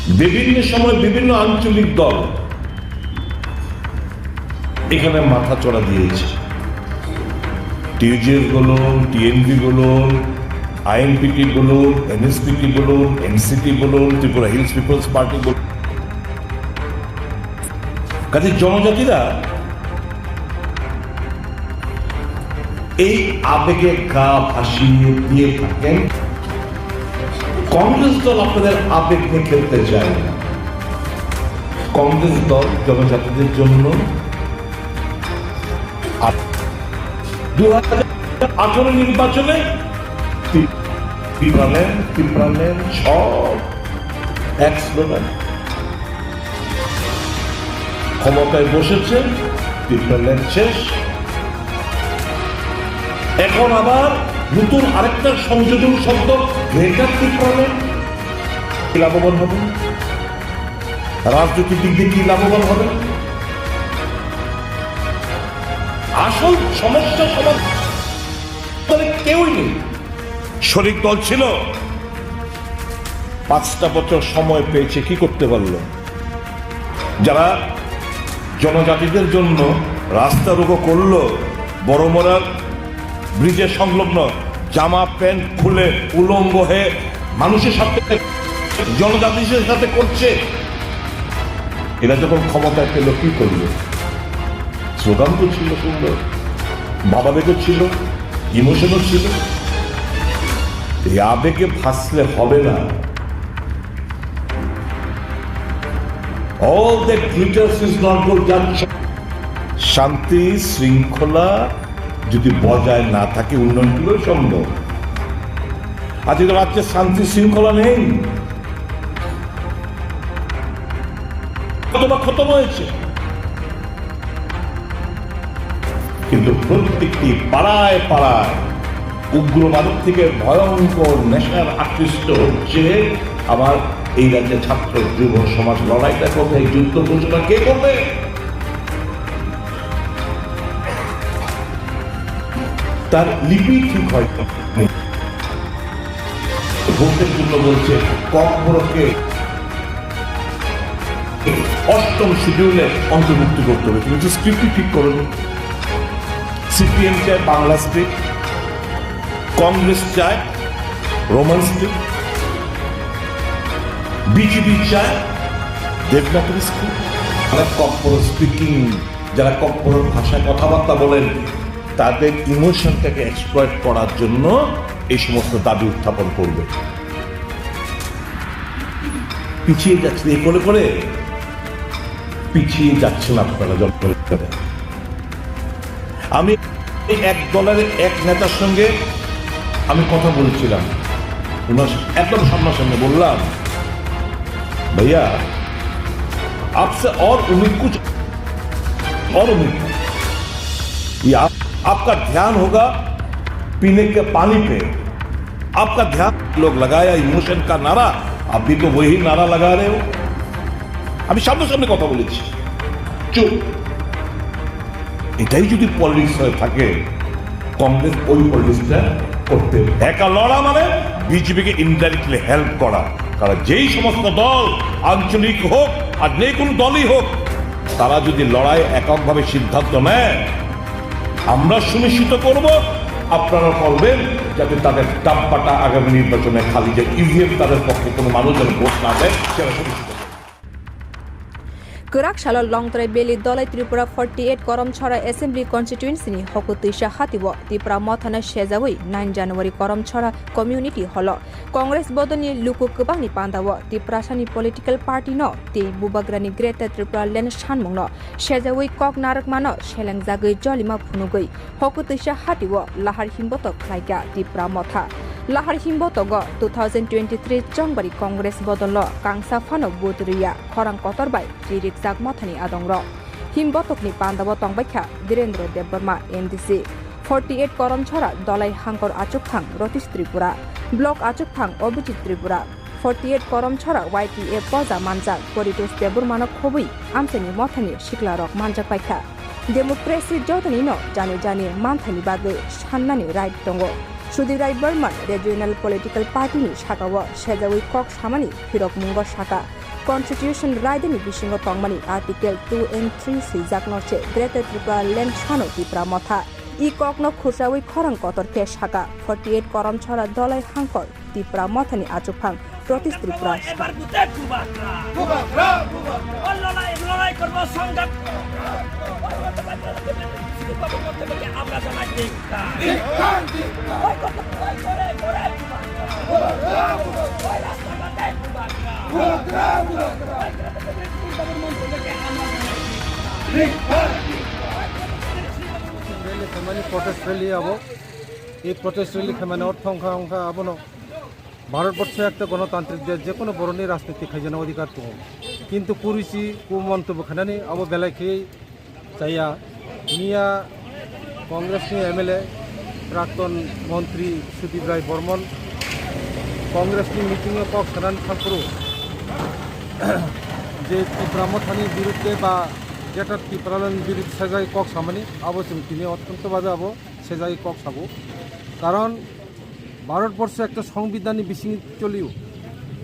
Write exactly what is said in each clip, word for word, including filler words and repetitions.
বিভিন্ন সময় বিভিন্ন আঞ্চলিক দল এখানে মাথাচড়া দিয়েছে। টিইউজিএফ বলুন, টিএনভি বলুন, আইএনপিটি বলুন, এনএসপিটি বলুন, এনসিপি বলুন, ত্রিপুরা হিলস পিপলস পার্টি বলুন, কাজে জনজাতিরা এই আবেগে গা ভাসিয়ে দিয়ে থাকেন। কংগ্রেস দল আপনাদের আবেগ নিয়ে খেলতে চায় না। কংগ্রেস দল জনজাতিদের জন্য আপ-, দু হাজার আঠারো নির্বাচনে তি-, টিপ্রাল্যান্ড, টিপ্রাল্যান্ড সব এক স্লোগান। ক্ষমতায় বসেছে, টিপ্রাল্যান্ড শেষ। এখন আবার নতুন আরেকটা সংযোজন শব্দ, গ্রেটার টিপ্রাল্যান্ড। কি লাভবান হবে? রাজনৈতিক দিক দিয়ে কি লাভবান হবে? আসল সমস্যা সমাধানে কেউই নেই। শরিক দল ছিল, পাঁচটা বছর সময় পেয়েছে, কি করতে পারলো? যারা জনজাতিদের জন্য রাস্তা রোকো করলো, বড়মরার ব্রিজের সংলগ্ন জামা প্যান্ট খুলে উলঙ্গ হয়ে মানুষের সাথে, জনজাতিদের সাথে করছে, এরা যখন ক্ষমতায় পেল কি করলো? স্লোগান তো ছিল সুন্দর, ভাবাবেগও ছিল, ইমোশনও ছিল। এই আবেগে ভাসলে হবে না। All that glitters is not gold. যার স-, শান্তি শৃঙ্খলা যদি বজায় না থাকে, উন্নয়ন কিভাবে সম্ভব? আজকে রাজ্যে শান্তি শৃঙ্খলা নেই, অথবা খতম হয়েছে। কিন্তু প্রত্যেকটি পাড়ায় পাড়ায় উগ্রবাদ থেকে ভয়ঙ্কর নেশার আকৃষ্ট হচ্ছে আমার এই রাজ্যে ছাত্র যুব সমাজ। লড়াইটা কোথায়? যুদ্ধ ঘোষণা কে করবে? তার লিপি ঠিক হয়তো নেই। ভোটের জন্য বলছে ককবরককে অষ্টম শিডিউলে অন্তর্ভুক্ত করতে হবে। তুমি তো স্ক্রিপ্টই ঠিক করোনি। সিপিএম চায় বাংলা স্ক্রিপ্ট, কংগ্রেস চায় রোমান স্ক্রিপ্ট, বিজেপি চায় দেবনাগরী স্ক্রিপ্ট। যারা ককবরক স্পিকিং, যারা ককবরক ভাষায় কথাবার্তা বলেন, তাদের ইমোশনটাকে এক্সপ্লয়েট করার জন্য এই সমস্ত দাবি উত্থাপন করবে। পিছিয়ে যাচ্ছে, এই করে করে পিছিয়ে যাচ্ছেন আপনারা জনগণের কাছে। আমি এক দলের এক নেতার সঙ্গে আমি কথা বলছিলাম, ওনার একদম সামনাসামনি বললাম, "भैया, आपसे और उम्मीद कुछ और उम्मीद नहीं। ये आप, आपका ध्यान होगा पीने के पानी पे, आपका ध्यान।" लोग लगाया इमोशन का नारा, आप भी तो वही नारा लगा रहे हो। আমি সামনাসামনি কথা বলেছি, চুপ। এটাই যদি পলিটিক্স হয়ে থাকে, কংগ্রেস ওই পলিটিক্সটা করতে। একা লড়া মানে বিজেপিকে ইনডাইরেক্টলি হেল্প করা। কারণ যেই সমস্ত দল আঞ্চলিক হোক আর যে কোনো দলই হোক, তারা যদি লড়াই এককভাবে সিদ্ধান্ত নেয়, আমরা সুনিশ্চিত করব, আপনারা করবেন, যাতে তাদের ডাব্বাটা আগামী নির্বাচনে খালি যায়, ইভিএম তাদের পক্ষে কোনো মানুষ যেন ভোট না দেয়, সেটা সুনিশ্চিত করব। Kwrak salo Longtrai Valley Dolai Tripura forty eight Koromchhora Assembly Constituency ni Hokutwisa hatio Tipra Mothano sejawi nine January Koromchhora Community Hall o Congress bodolni luku kwbangni pandao Tiprasani political party no tei Bubagrani Greater Tripura Land sanmungno sejawi kok narwkmano selengjagwi jolima phunugwi Hokutwisa hatio lahar himbotok khlaikha Tipra Motha. Lahar himbotogo two thousand twenty-three Chongbari Congress bodolno kangsa phano vote rwya khorang kotor bai ririkjak Mothani adongrok. Himbotokni pandao tongbaikha Dhirendra Debbarma M D C, forty eight Koromchhora Dolai Hangkor Achukthang Ratish Tripura, Block Achukthang Abhijit Tripura, forty eight Koromchhora Y T A poja manjak Koritos Debbarmano khobwi amchaini Mothani siklarok manjak paikha. Democracy jotonino jani jani manthaini bagwi sannani right tongo. Sudhir Rai Barman Regional Political Party ni sakao sejawi kok samani phirokmungo saka, Constitution raidani bisingo tongmani Article two and three swijakno se Greater Tripura Land sano Tipra Motha. I kokno khursawi khorang kotor khe saka, forty eight Korom Chhara Dolai Hangkor Tipra Mothani achuphang Protest Tripura. এবার বুঝে বুবাগ্রা। বুবাগ্রা, বুবাগ্রা। ও লড়াই, লড়াই করবো সংগ্রাম। আমরা জানাই ধিক্কার। ধিক্কার, ধিক্কার। ওই কথা, ওই করে, করে বুবাগ্রা। বুবাগ্রা, বুবাগ্রা। ওই রাস্তাঘাটে বুবাগ্রা। বুবাগ্রা, বুবাগ্রা। ওই কথা, ওই করে মন থেকে আমরা জানাই ধিক্কার। ধিক্কার, ধিক্কার। Rally khaimani protest rally abo. Ei protest rally khaimani ortho wngkha, wngkha abono Bharatborsho ekta gonotantrik desh, je kono boroni rajniti khaijana odhikar tongo. Kintu kurisi ku montobyo khainani abo belai khe chaya. Miya Congress ni M L A, prakton montri Sudip Rai Bormon Congress ni meeting o kok sanani thangphuru je Tipra Mothani birudde ba Greater Tipraland birudde sajai kok samani abo chwng tini ottonto babe abo sejai kok sabo. Karon Bharatborsho ekta songbidhanni bising cholio.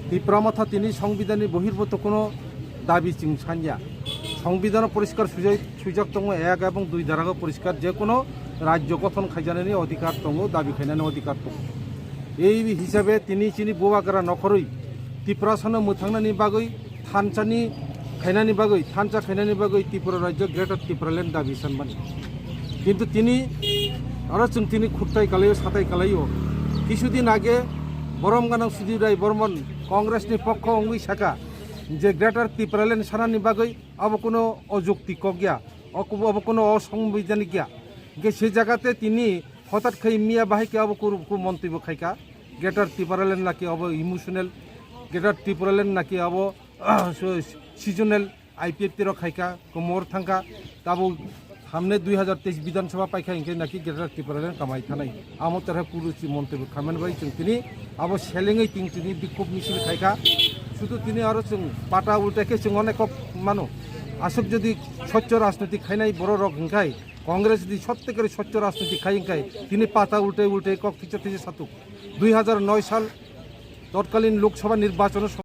Tipra Motha tini songbidhanni bohirboto kono dabi chwng sanya. Songbidhano poriskar sujai, sujak tongo ek ebong dui darago poriskar je kono rajyo gothon khaijanani odhikar tongo, dabi khainani odhikar tongo. Ei hisabe tini chini bubagra nokhorwi Tiprasano mwthangnani bagwi thanchani khainani bagwi, thancha khainani bagwi Tripura rajyo Greater Tipraland dabi sanmani. Kintu tini aro chwng tini khuktai kalaio, satai kalaio. Kisudin age borom ganang Sudip Rai Bormon Congress ni pokho wngwi saka je Greater Tipraland sanani bagwi abo kuno ojukti kok ya, abo kuno osongbidhanik ya. Hingke se jagate tini hotat khai miya bahai ke abo kuru ku montwi bo khaika. Greater Tipraland naki abo emotional, Greater Tipraland naki abo so seasonal I P F T rok khaika, komor thangka, tabo hamne dui hazar teis Bidhan Sabha paikha hingke naki Greater Tipraland kamai thanai. Amo terha kuruchi montwi bo khaimani bai chwng tini abo selengwi ting tini bikhub misil khaika. Sudu tini aro chwng pata ulta khe chwng onek kok mano. Aswk jodi soccho rajniti khainai borok rok hingkai Congress di sotte kore soccho rajniti khai hingkai tini pata ultai ultai kok thiksa thiksa satuk. Dui hazar noi sal totkalin Lok Sabha nirbachon